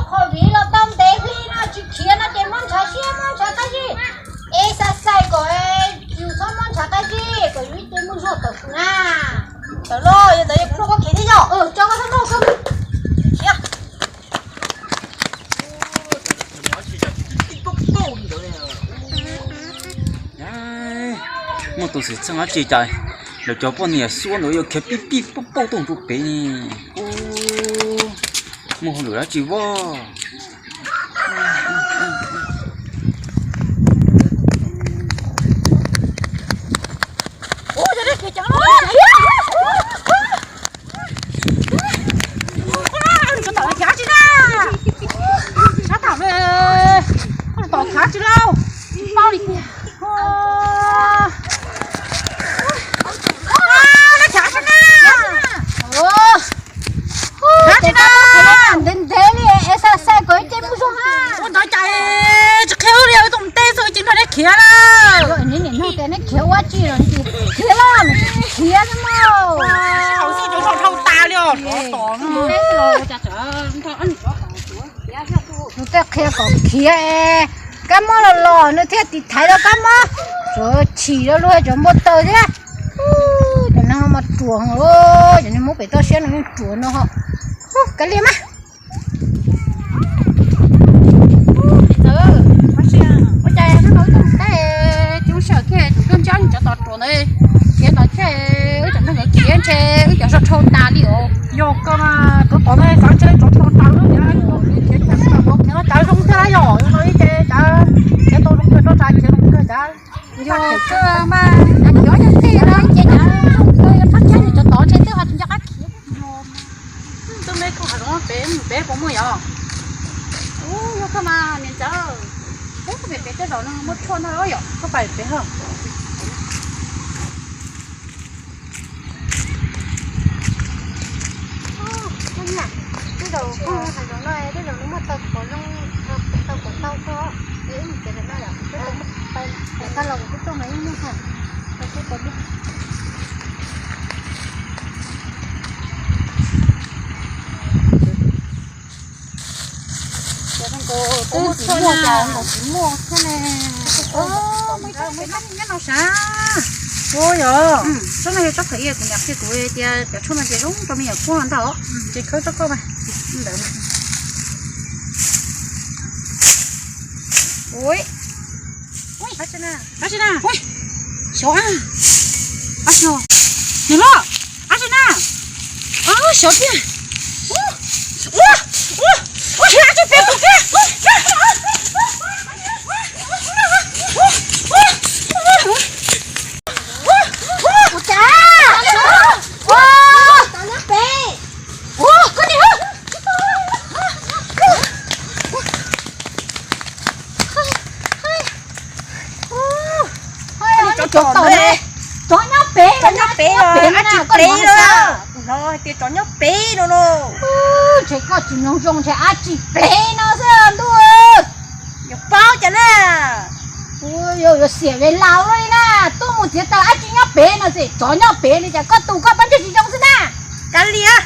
Qhov viv los tau ntev hli no tsis khiav no ces muab ntshav siab muab ntshav qab zib. Es xav xaiv kom yus txhob muab ntshav qab zib kom yus ib ce muaj zog tawm tus na. Tawm los yog ntawd yog kuv nrog koj khiav thiab yog. Tso koj txhob nrog koj khiav. Muaj tus xwm txheej dab tsi cas lawv cov poj niam xuab ntawd yuav khiav pij pij pauj pauj tuaj rau pem ne? Muaj hauj lwm dab tsi voj? Sab tom khav tsis lauj, paub li tiag. Khav tsis na, khav tsis na, ntev ntev li es xav xaiv kom ib ce muaj zog ha. Ua ntawd cas tsis qhia wb li, wb tus teb xwb tsis nrog neb khiav na. Neb niam nug tias neb khiav ua tsi los khiav los khiav xwb mog. Haus xwb cov zog dhau tas li os. Nws thiaj qhia kom khiav es kab mob los los nws thiaj tiv thaiv rau kab mob, tsuav chim rau luag tsuav npau taws thiab. Cov neeg no mas ruam, cov neeg Hmoob pem toj siab no yeej ruam no ho. Kav liam mas. Ua cas hnub no wb tuaj mus teb, tsis ua si kiag, tuaj ntsib cov tod ruam ntawd, khiav tod thiab, wb cov neeg nkawd khiav ntshe wb cov zog dhau tas li os. Yog koj mas, tod tod xav ntshe cov dhau tas lawm, khiav no cas zoo thiab yom, yog no ib ce cas khiav tau zoo kawg rau tas khiav zoo kawg cas. Yog kawg mas, yog yog tej no ces cas zoo kawg, yog thab tsam cov tod ntshe twb ho tsis nco qab khiav. Twb me koj hav zoov pem mus pem puas muaj yom? Ub, yog koj mas niam ntxawm, ub, koj pem pem tej zaum no muaj tshuaj no yom, koj pem pem ho. Tej zaum koj hav zoov no tej zaum nws muaj tau qhov zoo, tau qhov tau koj, es wb mus pem ntawm no yom, wb pem tag los kuv twb tuaj mas yeej muaj ha. Twb tsis muaj cas, tsis muaj thiab ne. Nyob no sav. Ua yog, tsob no yog tsob phaim ia kuv niam qhia kuv tias cov tshuaj no ces zoo rau me nyuam kuaj ntag. Ces khawb tsob koj mas. Ntawd. Ui, ab tsi na, xyov a, ab tsi, nws los, ab tsi na, xyov tiag. Ua, ua, ua, ab tsi pem kuv thiab. Ua cas, ua, ua, koj niam. Cov tom ne, tsov nyob pem, tsov nyob pem, ab tsi plev no. Kuv hnov hais tias tsov nyob pem no los. Ntshe koj tsis mloog zoo, ntshe ab tsi plev no xwb ntuj. Yuav paub cas na. Yuav xiam ve laus luaj li na, tuaj mus txiav taws ab tsi nyob pem no xwb, tsov nyob pem li cas koj tus koj pab ntsej tsis zoo xwb na. Kav liam.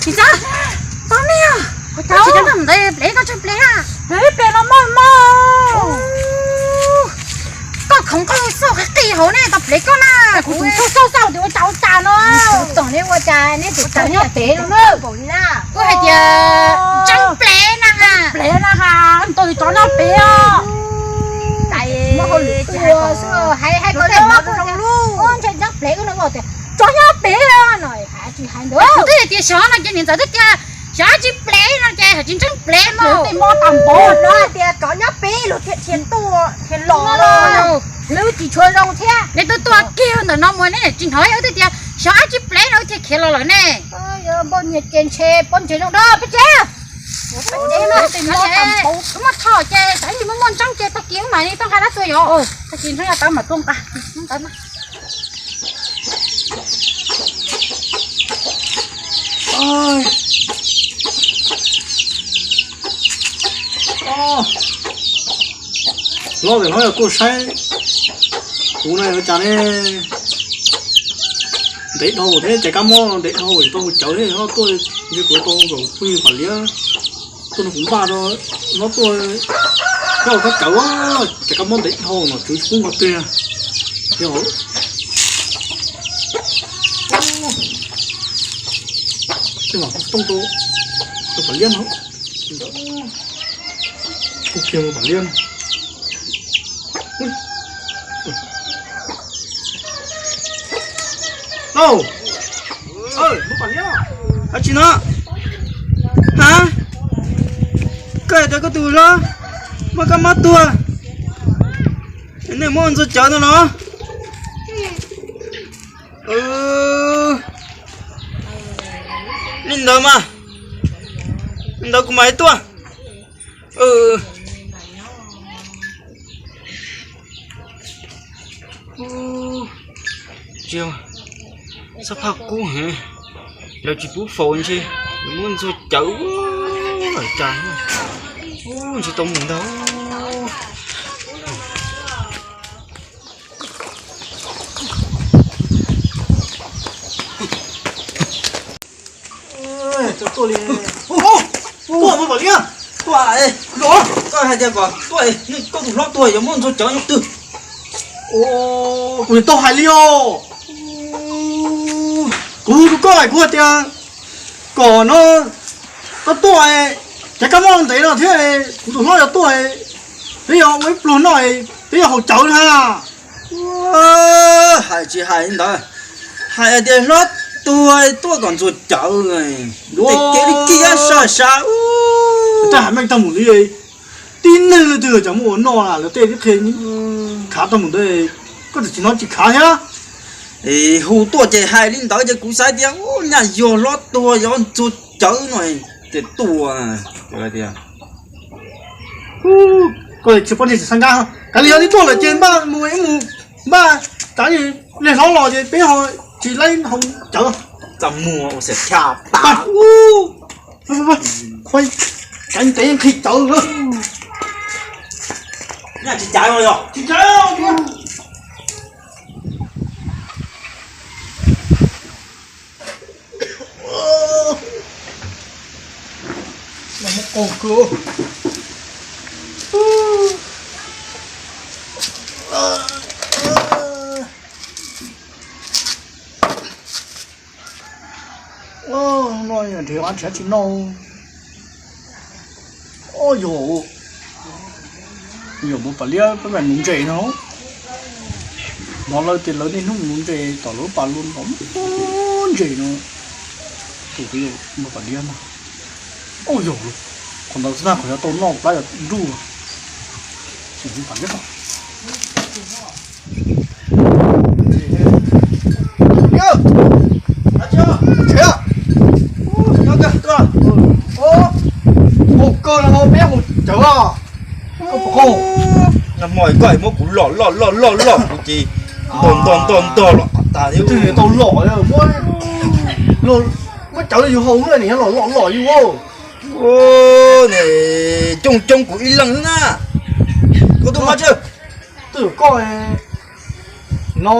Tsis txawj, tau nej os. Tsis tau ntawd plev koj tsis plev na. Plev pem los mog mog. Koj khoov koj xauj qis qis hauv ne, tau plev koj na. Kuv tus xauj xauj xauj tias ua cas ua cas no. Txom ne ua cas neb tus tsov nyob pem no na. Kuv hais tias tseeb plev na ha. Plev na ha, ntaus tsov nyob pem os. Hais hais kom zoo zoo lub, ntshe tseeb plev wb no tias tsov nyob pem no. Kuv twb hais tias xyov no ces niam ntxawm twb tias xyov ab tsi plev no ces hais tsis ntseeg plev mog. Tej mob tag npaum no hais tias tsov nyob pem los thiaj khiav tuaj khiav los los, hlwb tsis tshua zoo thiab. Neb twb tuaj kiag ntawm no mus neb tsis hnov wb twb tias xyov ab tsi plev no wb thiaj khiav los lawm ne. Npauj nyias ces ntshe pob ntseg zoo dab peb tsev. Muaj tho ces tsis muaj muaj ntseeb ces tag kis wb mam li tuaj nqa dab txua yom. Tag kis ntseeg yog tau mam tuaj nqa. Los ntawm no yog tuaj saib kuv na, ua cas ne? Ntev dhau thiab, ces kab mob ntev dhau tsis tau mus cawv thiab, tuaj ntshe kuv tau zaum phooj ywg Vam Liab tuaj nrog kuv npaj rau, no tuaj nyob ua kab cawv, ces kab mob ntev dhau no tswv tsis pub nqa twg. Yog, tej mam kuv tooj rau, rau Vam Liab no, kuv kiag Vam Liab no. Dab tsi no? Ha, koj hais tias koj tus hlob muaj kab mob tuag, nej muab ntxuag cawv no los? Li ntawd mas, li ntawd kuv mam li tuaj. Xab phaj kub heev, lawv tsis pub faus ntshe, lawv muab ntxuag cawv ua cas, ntshe tau mus ntag. Tuaj li, tuaj, tuaj, koj hais tias kom tuaj, koj tus hlob tuag yuav muab ntxuag cawv nyob twg? Kuv tsis tau hais li os. Kuv, kuv, koj hais kuv hais tias kom no, koj tuaj, ces kab mob ntev no thiab, kuv tus hlob yuav tuaj, peb yuav ua ib pluag noj, peb yuav haus cawv na. Hais tsis hais li ntawd, hais tias hlob tuag tuaj kom ntxuag cawv, tes kev li kiag sab sab. Tsis hais meej tag mus li, tib neeg leej twg cov muaj ua noj lawv tej tib qhia khav tag mus ntawd, koj tseem tsis hnov tsis khav thiab. Hu tuaj ces hais li ntawd ces kuv xav tias nyaj yog hlob tuag yuav ntxuag cawv no ces tuaj. Koj tsis poj niam tsis xav nkab, kav liam yog tib tuaj lawm ces npaj mus mus npaj, kav liam hlob los ces peb ho tsis laib hau cawv. Txaj muag ua xim thaj tas. Kav liam nqhis cawv lawm. Nyaj tsis caiv los yog tsis caiv. Muaj qaug kawg. No nrhiav qab nrhiav tsis noj. Yog, yog mus pas liab peb mam nuv ntses no. Hnov lawv tias lawv niaj hnub nuv ntses tom lawv pas lus nrov ntses no. Tus mus pas liab no. Yog, qhov ntawd xwb na, qhov yog tau noj plab yog nruj. Mus pas liab. Mus kawg no peb mus cawv os. Nag hmo koj muab kuv lom loj loj loj loj kuv ces ntog ntog ntog ntog los tas thiab. Tau lom, muab cawv yus haus xwb, nws nyob los lom lom yus. Coob coob kuv ib leeg xwb na. Koj tuaj mas tsawg. Twb yog koj no,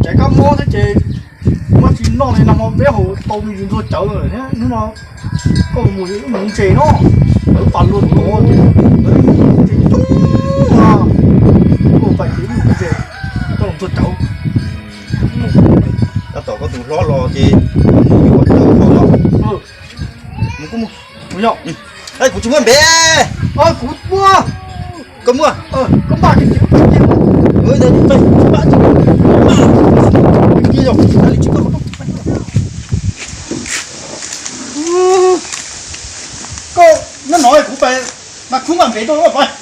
caiv kab mob thiab ces muab tsis noj li no, peb haus tau me ntsis ntxuag cawv lawm thiab. Hnub no koj mus mus ntses no, lawv pas luag tod ces lawv mus ntses coob, koj pas ces mus ntses, koj los ntxuag cawv. Tab tom koj tus hlob los ces mus yuav cawv los. Mus kuj mus. Kuv tsis muaj npe. Kuv muaj. Koj muaj. Koj npaj kiag, koj npaj kiag. Koj nyob no kuv pais mas khub npaj npe rau pais.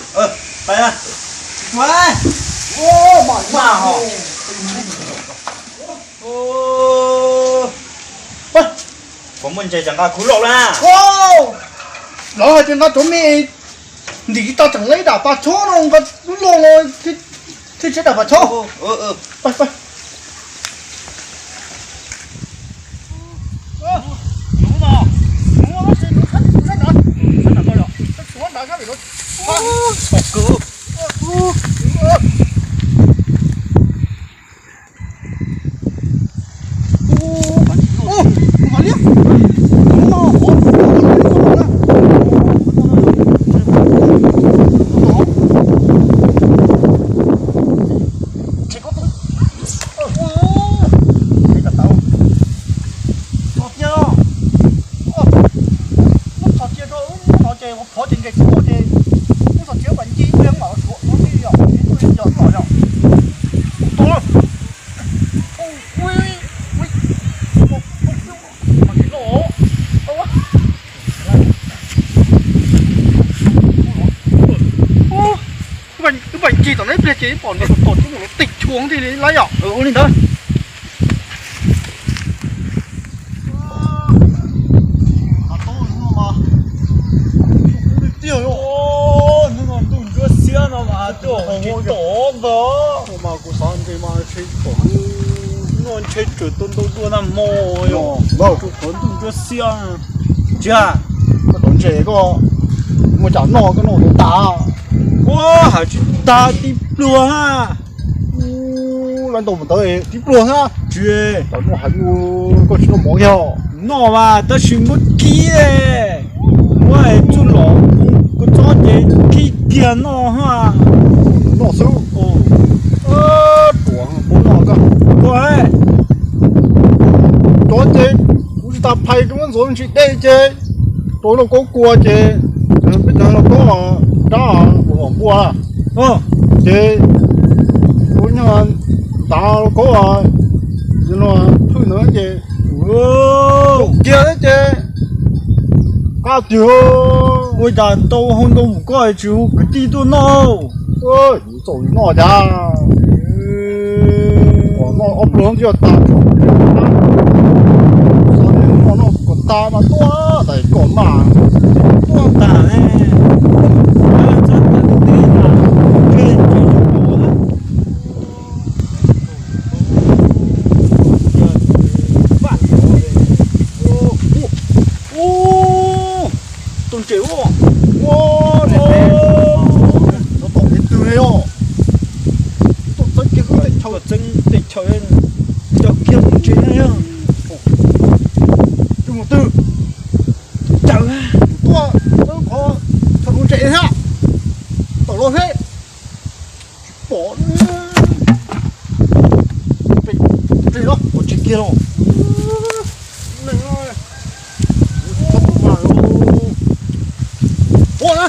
Pais. Mas ho. Puas muaj ntses tseem nqa khub loj na? Lawv hais tias nqa cov me ntim tsis tau tseem lawv dam pas tshoob no, nqa lub loj no thiaj tsis dam pas tshoob. Ces ib pom nws tom tom cub mus los tej chua thiaj li laib yom. Ua li ntawd. Tiag, hnub no ntuj ntsuab xiab no mas twb tsis tom ntag. Mas kuv xav ntshe mas ntshe tom, hnub no ntshe tseem tau ntau dua nag hmo yom. Tsuas qhov ntuj ntsuab xiab. Tsis, koj tom ntses koj muaj cam noj koj noj tau tas. Ua, hais tsis tas tib pluag na. Lawv ntaus mus ntawd tib pluag na. Tsis, cov noj hais mus koj tsis noj mov kiag. Noj mas tab sis muab kib, muab txuj lom kua txob ces kib kiag noj ha. Noj xwb. Ruam, puab noj koj. Koj, cov ces kuv tsis tas phais rau muab ntxuav ntsis dej ces rau lauj kaub kua ces peb cov lauj kaub rab ua npua ces kuv nyob ntav lauj kaub no phwj ntawd ces kiag ces qab tiag. Ua cas tau hau ntau mus koj tsis hu kwv tij tuaj noj. Txaus noj cas. Noj ob pluag twb yog tas. Noj kom tas mas tuaj tas kom mas tuaj tas. Tus ntses ua, ua, no tom peb twg ne os. Tuaj txeeb kiag tej chaw, txeeb tej chaw, coj kiag tus ntses na. Tus mus twg, caws, tuaj txeeb qhov chaw tus ntses thiab. Tawm los thiab. Tsis pom. Pem tsev los, pom tsev kiag los. Neeg no, ua na.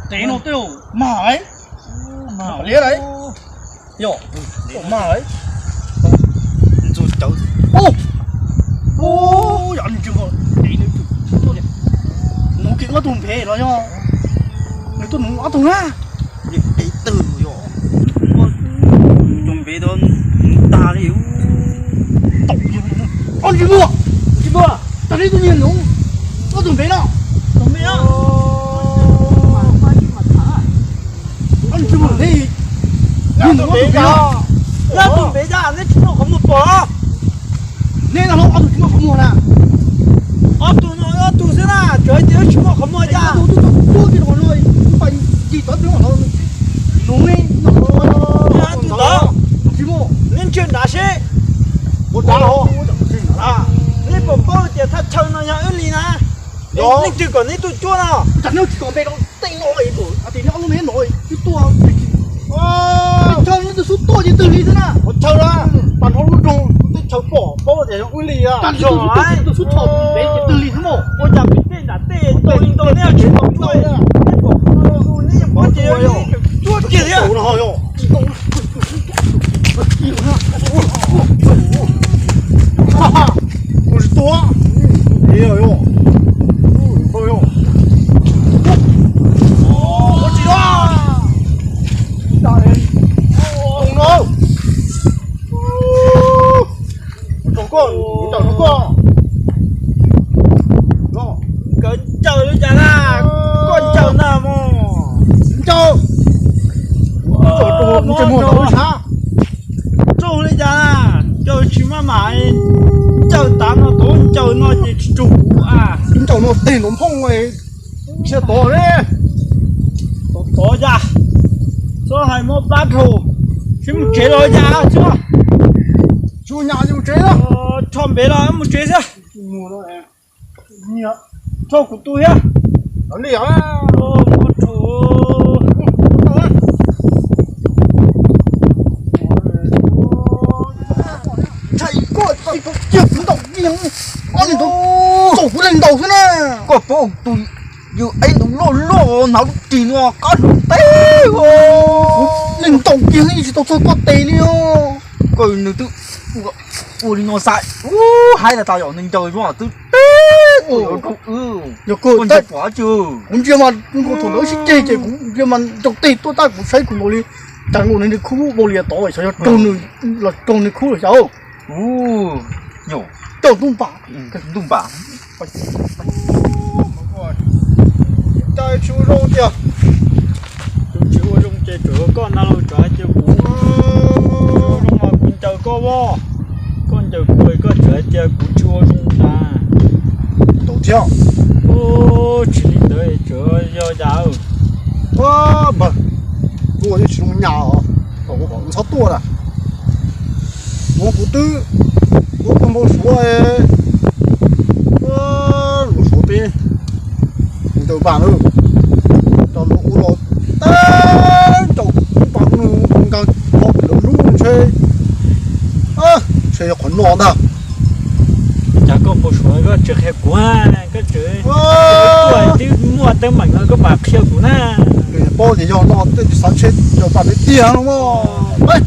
Tes no tej mag lawm, mag liab lawm. Yog, mag lawm. Ub, ub, yog nws tsis, nws kiag ob tug npem los yog nws tuaj nws ob tug na. Nws pem twg yog tus npem tag li. Ob tug npem, tsis muaj, tag li tus niag nws ob tug npem no. Ob tug npem, ob tug npem cas neb tsis muaj qhov muag pom? Neb no ob tug tsis muaj qhov muag na. Ob tug no ob tug xwb na, tsuas hais tias wb tsis muaj qhov muag cas. Neb ntsia nrad seb. Neb puas paub tias thaj chaw no yog wb li na? Leej twg kom neb tuaj cuab no? Tej no, tej no, twb tuaj, tej chaw neb twb xub tuaj ces twg li xwb na. Ua chaw na, pas no lub roog tej chaw pom paub tias yog wb li. Twb xub tho pem ces twg li xwb mas. Ua cas pem tej nram tej ntau li ntau neb tsis tau cuab, neb pom neb yeej paub ces yog neb cuab kiag thiab. Kuv tsis tuaj. Ua tsis tuaj. Tus no. Ua rau koj, ua rau koj. Nkawd ncaws li cas na? Koj ncaws ntag mog. Ncaws. Tsom rau ntsej muag tau ib sab. Tsaug li cas na? Ncaws tsis maj mam, ncaws tav no tau ncaws no ces tsis tsug kuv a. Ncaws no teg nrov nphoo, tsis tov li. Tov tov cas. Txhob hais mob plab dhau. Sib mus tsev los cas txhob. Tsis ua nyab ces mus tsev. Tsho npev los mus tsev xwb. Tsho kuv tu thiab. Mob dhau. Yog kuv ntaus kiag, koj leej ntaus, txaus kuv leej ntaus xwb na. Koj paub tus yawg ev ntaus loj loj hnav lub ris no qab hluas teb. Kuv leej ntaus kiag yeej tsis tau txog koj tes li os. Koj nws twb ua li no xav, ub, haib tas tas yom, nws ncaws zoo twb teb. Yog koj ncaws pom tsi, kuv ntsia mas thaum ntawd sib ceg ces kuv ntsia mas ncaws teg tuaj tab kuv saib kuv nkaus li cas nkaus nws khub npaum li tod xyov yog raug nws los raug nws khub los xyov. Coj ntuj npam, ntuj npam. Cas tsis ua zoo tiag. Tus tsis ua zoo ces tsuas yog koj ntag lauj, tsuas hais tias kuv tsis ua zoo mas kuv ncaws koj voj. Koj ncaws kuv, koj tsuas hais tias kuv tsis ua zoo ntag. Tau thiab. Tsis li ntawd tsuas yog yam. Npawg, kuv ua yeej tsis zoo nyas os, kuv kom txhob tuaj lawm. Ua kuv twb ua pag npau suav, luag suav peb ncaws npam lawm, rau luag ua los teb rau pam nkaus pom lub ntshe, ntshe yog qhov no ntag. Cas koj npau suav koj tsis qhia kuv, koj tseem tuaj twb muaj teeb meem no koj mam qhia kuv na. Paub ces yog no tej tsis xav ntshe ncaws npam li tiag no mas.